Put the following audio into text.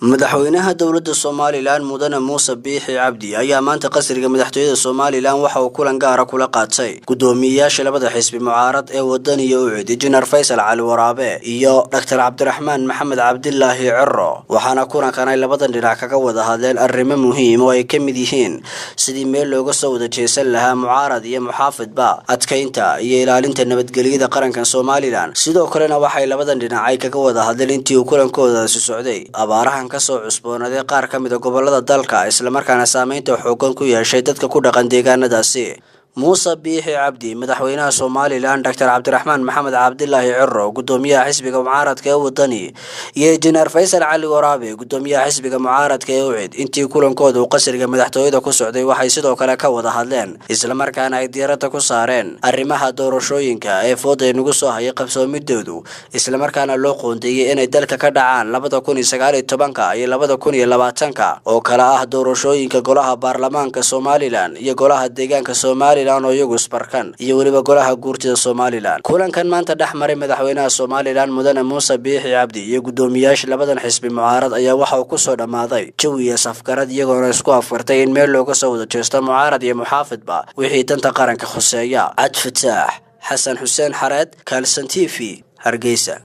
Madaxweynaha dowladda Somalilan, Mudane Muuse Biixi Cabdi, ayaa maanta qasriga madaxtooyada Somalilan waxa uu kulan gaara kula qaatay guddoomiyeyaasha labada xisbi mucaarad ee Wadani iyo UCID, Injineer Faysal Cali Waraabe iyo Dhaktar Cabdiraxmaan Maxamed Cabdilaahi Ciro. Waxaana kulankan ay labadan dhinac kaga wada hadleen arrimo muhiim oo ay ka mid yihiin sidii meel looga soo wada jeesan lahaa, mucaarad iyo muxaafidba, adkaynta iyo ilaalinta nabadgelyada qarankan Somalilan. Sidoo kalena waxay labadan dhinac ay kaga wada hadleen intii uu kulankoodaasi socday abaarahan kasoo cusboonaaday qaar ka mid a gobolada dalka, islamarkaana saameynta xoogan ku yeeshay dadka ku dhaqan deegaanadaasi. Muuse Biixi Cabdi, madaxweynaha Somalilan, Doctor Cabdiraxmaan Maxamed Cabdilaahi Ciro, gudoomiyaha xisbiga mucaaradka ee Wadani, iyo Injineer Faysal Cali Waraabe, gudoomiyaha xisbiga mucaaradka ee UCID, intii kulankooda uu qasriga madaxtooyada ku socday waxay sidoo kale ka wada hadleen, islamarkaana ay diiradda ku saareen arrimaha doorashooyinka ee fooda inagu soo hayay qabsoomidoodu, islamarkaana loo qoondeeyey inay dalka ka dhacaan 2019-ka iyo 2020-ka, oo kala ah doorashooyinka golaha baarlamaanka Somalilan iyo golaha deegaanka Somalilan oo iyagu isbarkan, iyo weliba golaha guurtida Somalilan. Kulankan maanta dhex maray madaxweynaha Somalilan, Mudane Muuse Biixi Cabdi, iyo guddoomiyaasha labadan xisbi mucaarad ayaa waxa uu kusoo dhammaaday jawi iyo safgarad, iyagoona isku afgartay in meel looga soo wada jeesto, mucaarad iyo muxaafidba, wixii danta qaranka khuseeya. Cabdifataax Xasan Xuseen Xareed, Kalson TV, Hargeysa.